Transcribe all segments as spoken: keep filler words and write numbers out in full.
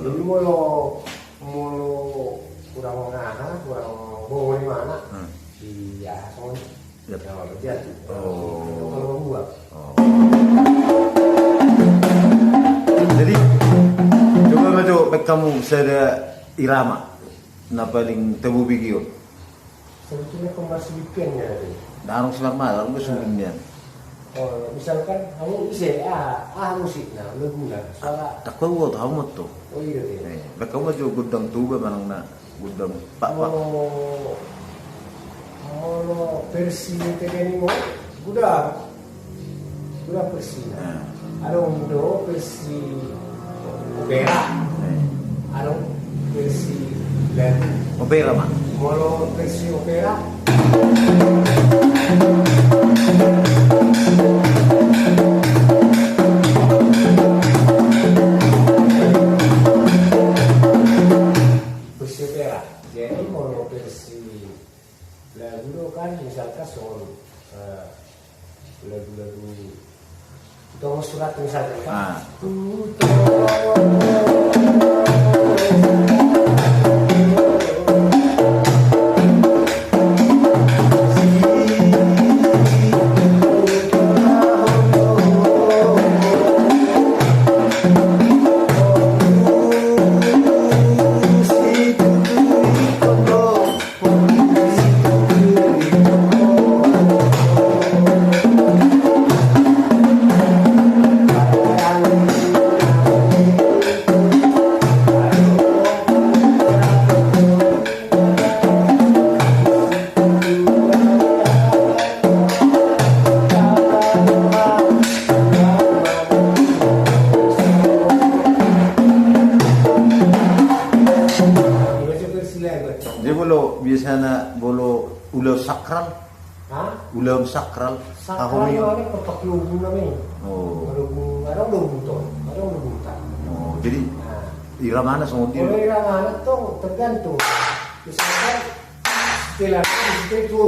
Jadi molo, molo kurang aha, kurang bongon imana. Hmm. Iya, songon. Yap. Ya, berarti. Oh. Kalau gua. Oh. Jadi, coba ma jo, baen hamu sada irama na paling tabo bege on. Sebetulnya pembahasan weekend ya tadi. Nah, harus lama, harus weekend. Oh, misalkan kamu ise, ah, ah, musikna, laguna, suara. Takut gua tahu moto. Oh, iya, iya. Eh, baen hamu jo gondang Toba manang na gondang Pakpak. Molo, molo versi tegani mo, godang. Godang versi. Nah. Adong do versi opera. Eh. Adong versi lagu. Opera ma. Molo versi opera. Versi opera. Jadi molo versi lagu do kan, misalkan songon, eh, lagu-lagu Hutongo surat misalkan kan. Ah. Jadi molo biasana molo ulaon sakral. Hah? Ulaon sakral. Sakral. Aha i? Ulaon parlobuan i. Oh. Parlobuan, adong lobuan, adong lobuan. Oh, jadi, nah, iramana songon dia. Molo iramana tong tergantung. Misalkan setelan, setelan tuo.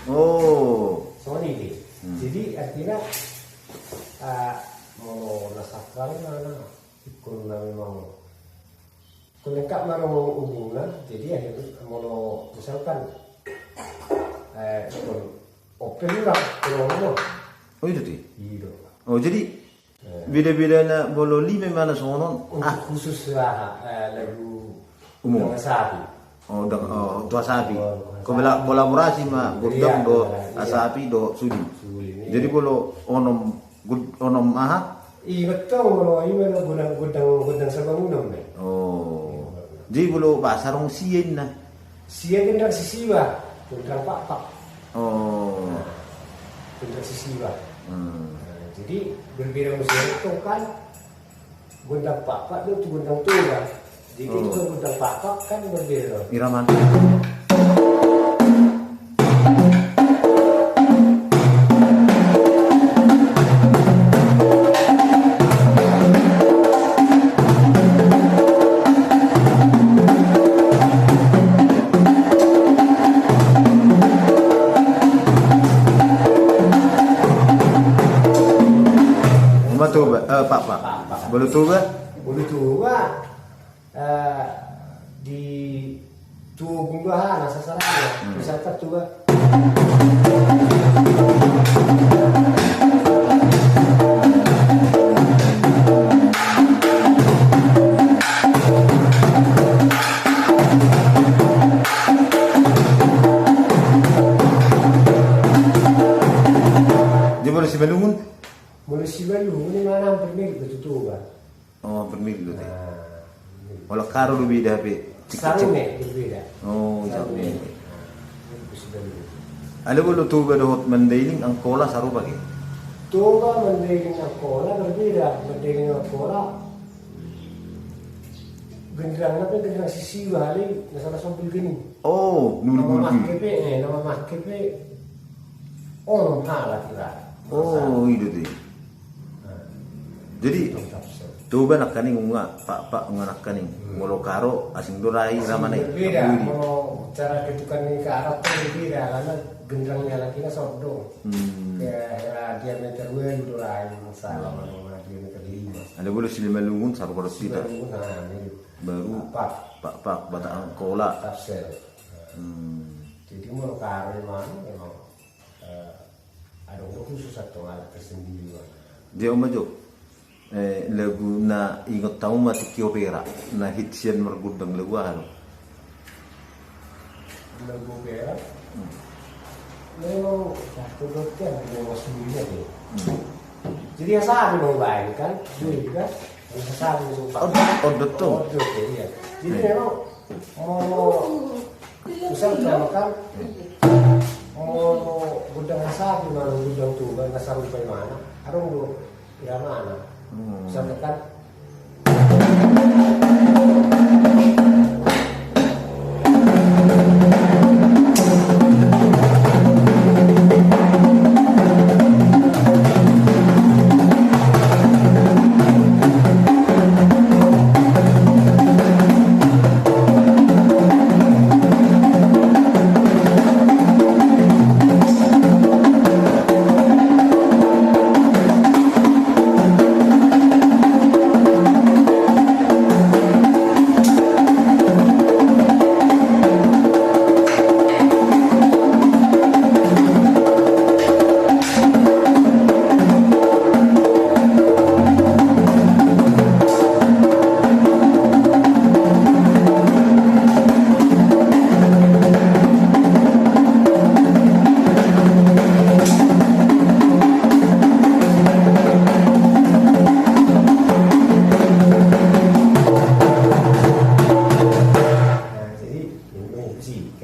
Oh. Songon i. Hmm. Jadi artina, ah, molo na sakral na, na ingkon na memang ingkon lengkap ma ro hubungna, jadi akhirna molo misalkan, eh, ingkon ope hurang, hurang. Oh, i do i. I do. Oh, jadi, eh, beda-bedana molo lima imana songon on. Untuk, ah, khusus aha, eh, lagu umum. Dang Asapi. Oh, dang, oh, tu Asapi. Oh, Asapi. Kolaborasi ma, iya, gondang do, iya. Asapi do suling. Suling, iya. Jadi molo onom Gud-, onom aha? I ma tong, molo i ma gondang, gondang, gondang sabangunan ma i. Oh. Jadi molo Basa adong sia inna. Sia gondang sisiba, gondang Pakpak. Oh. Nah, gondang sisiba. Hmm. Nah, jadi berbeda muse tong kan gondang Pakpak do tu gondang Toba. Jadi, oh, gondang Pakpak kan berbeda. Irama. Ima Toba, eh, Pakpak. Pakpak. Molo Toba? Molo Toba. Eh, di tuo gundahana sasaranna. Hmm. Misalkan tuo ba. Dia molo Simalungun? Molo Simalungun i mana hampir mirip do tu Toba. Oh, hampir mirip do te. Nah, mirip. Molo karo do beda hape. Sarune berbeda. Oh, sarune. Sarune. Nah, itu sudah berbeda. Alai molo Toba dohot Mandailing Angkola sarupa ge? Toba Mandailing Angkola berbeda. Mandailing Angkola genderangna pe genderang sisiba, alai na sala sombol geni. Oh, nulbulbul. Na mamake pe, eh, na mamake pe. Oh, halak ira. Oh, i do te. Nah. Jadi, Toba nangkaning nunga, Pakpak nunga nangkaning. Hmm. Molo Karo, asing do ra i, asing, irama na i. Berbeda. Molo cara ketukan ni Karo tu berbeda, karena genderang ni halak i na sordong. Hmm. Kayak, ya, diameter walu do ra i, misalnya, hmm, molo diameter lima. Alai molo Simalungun, sarupa do hita. Simalungun, nah, mirip. Baru Pakpak. Pakpak, Batak Angkola. Tafsir. Hmm. Jadi molo Karo memang, memang, eh, adong do khusus atau alat tersendiri, Bang. Dia, Om Ajo. Eh, lagu na ingot hamu ma tingki opera, na hits sian margondang, lagu aha do? Lagu opera? Hmm. Memang, satu dotian, memang sendirinya deh. Hmm. Jadi, ya, sama, memang baik, kan? Jadi, kan? Yang sama, memang. Odot, odot tuh. Odot, ya, iya. Jadi, hmm, memang molo, misalkan, kan, molo gondang Hasapi manang gondang Toba, na sarupa imana, adong do iramana. Hmm. Misalkan,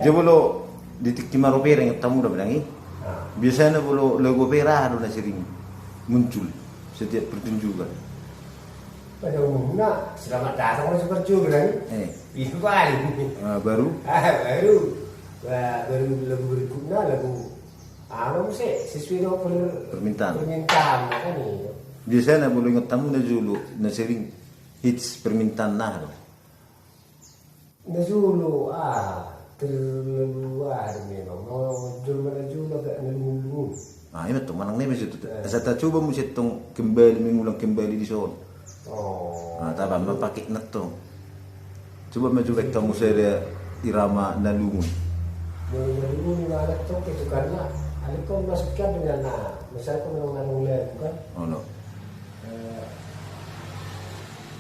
Jadi, molo di tingki maropera, ingot hamu da, Bang, i? Ah. Biasana molo lagu opera, aha do na sering muncul setiap pertunjukan? Pada umumna, selamat datang, Mas Percu, kan? Eh. Itu paling. Ah, baru? Ah, baru. Ba-, baru lagu berikutnya, lagu, anu, muse, sesuai dengan per-, permintaan. Permintaan, kan, itu. Biasana molo ingot hamu na jolo, na sering hits permintaan, aha do? Na jolo, ah, terlalu, ah, memang. Molo jolo, na jolo agak nalungun-lungun. Ah, ima tong, manang na ima situ. Eh. Asa tacoba muse tong kembali, mengulang kembali dison. Oh. Ah, taba ma pakai na tong. Coba ma coba tong muse irama nalungun. Molo nalungun ima na tong, ketukanna. Alai kau masuk kan dengan na, misalkan memang nalungun lagu kan. Oh, no. Eh,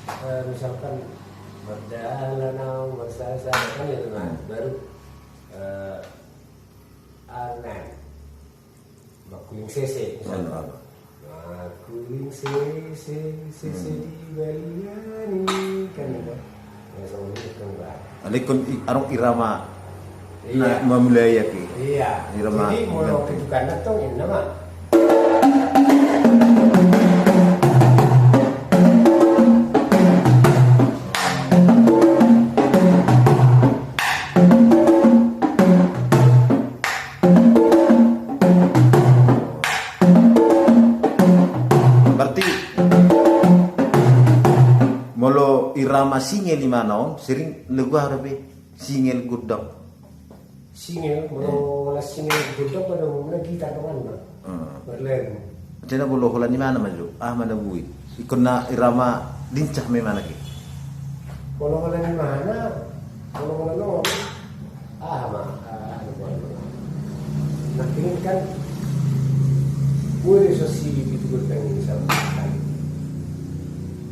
eh, misalkan mardalan au marsaya-saya, kan, itu, nah, hmm, baru, eh, Arnan. Mangkuling sese, misalkan. Hmm. Mangkuling sese, sese, hmm, di balian i, kan, itu. Ya, sama ini kan, Bang. Alai ingkon i-, adong irama. Iya. Na mamulai ate. Iya. Irama. Jadi, molo ganti. Ketukanna tong, inna ma. Berarti, molo irama singel imana on, sering lagu aha dope? Singel, gondang. Singel, molo, hmm, las singel gondang pada umumna gitar donganna. Hmm. Marlagu. Jadi na molo holan imana ma jo, aha ma na boi? Ingkon na irama lincah ma imana ke. Molo holan imana, molo holan on, aha ma, ah, anu, anu, anu. Nah, ini kan, boi do so si pitu gondang ini sama.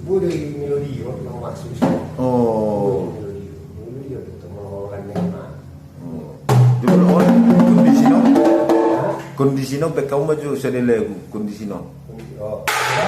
Boi do melodi, oh, nang maksud. Oh. Boi melodi. Melodi, oh, betul. Molo holan imana. Hmm. Jolo, on, kondisi on. Hah? Kondisi on, baen hamu ma jo sada lagu, kondisi on. Kondi-, oh, ya.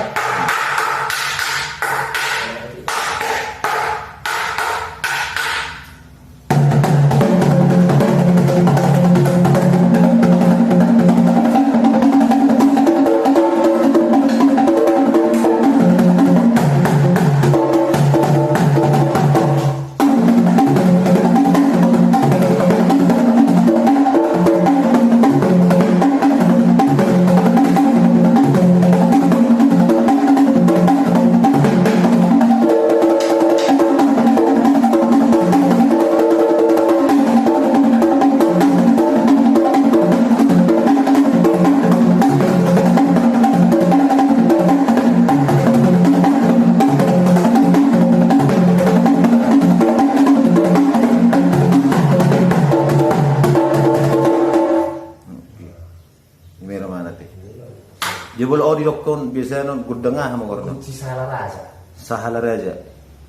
Didokkon biasana gondang aha ma goarna? Kunci Sahala Raja. Sahala Raja.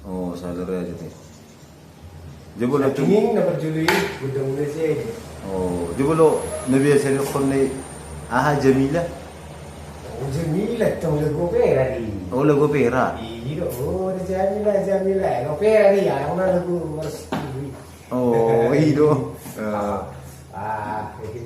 Oh, Sahala Raja ni. Jolo tu. Saking na parjolo i, gondang muna saja. Oh, jolo na biasa didokkon ni aha, Jamila? Oh, Jamila, tong lagu opera di. Oh, lagu opera. Iya, oh, Jamila, Jamila, opera di, ah, lagu. Oh, i do. Ah, ah, iya.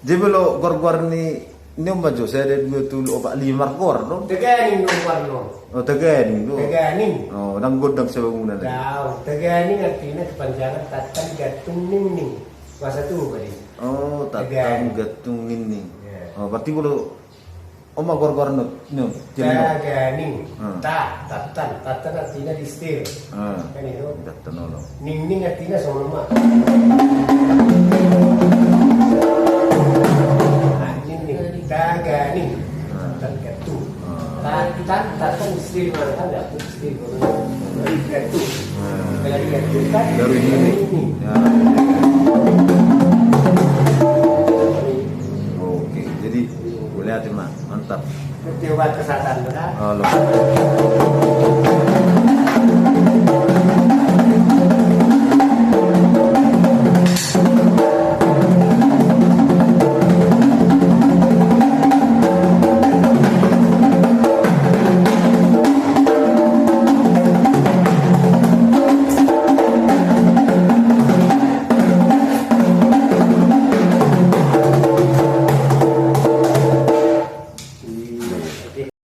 Jolo goargoar ni, ni on ma jo, sada, dua, tolu, opat, lima, margoar do. Taganing do goarna. Oh, taganing do. Taganing. Oh, ndang gondang sabangunan. Dao, taganing artina kepanjangan tantan gantung ningning. Bahasa Toba di. Oh, tantan gantung ningning. Iya. Oh, berarti jolo On ma goargoarna, no, jolo. Taganing. Hmm. Ta, tantan, tantan artina di setir. Hmm. Kan itu. Tantan, olo. Ningning artina songon on ma. Ah, ningning. Taganing. Hmm. Tantan gantung. Hmm. Tantan, tantan di setir, mana kan gantung setir. Gantung. Hmm. Kalau gantung kan. Baru ini. Ini. Ya. Oke, jadi boleh aja, Mak. Mantap. Coba kesehatan, benar? Halo.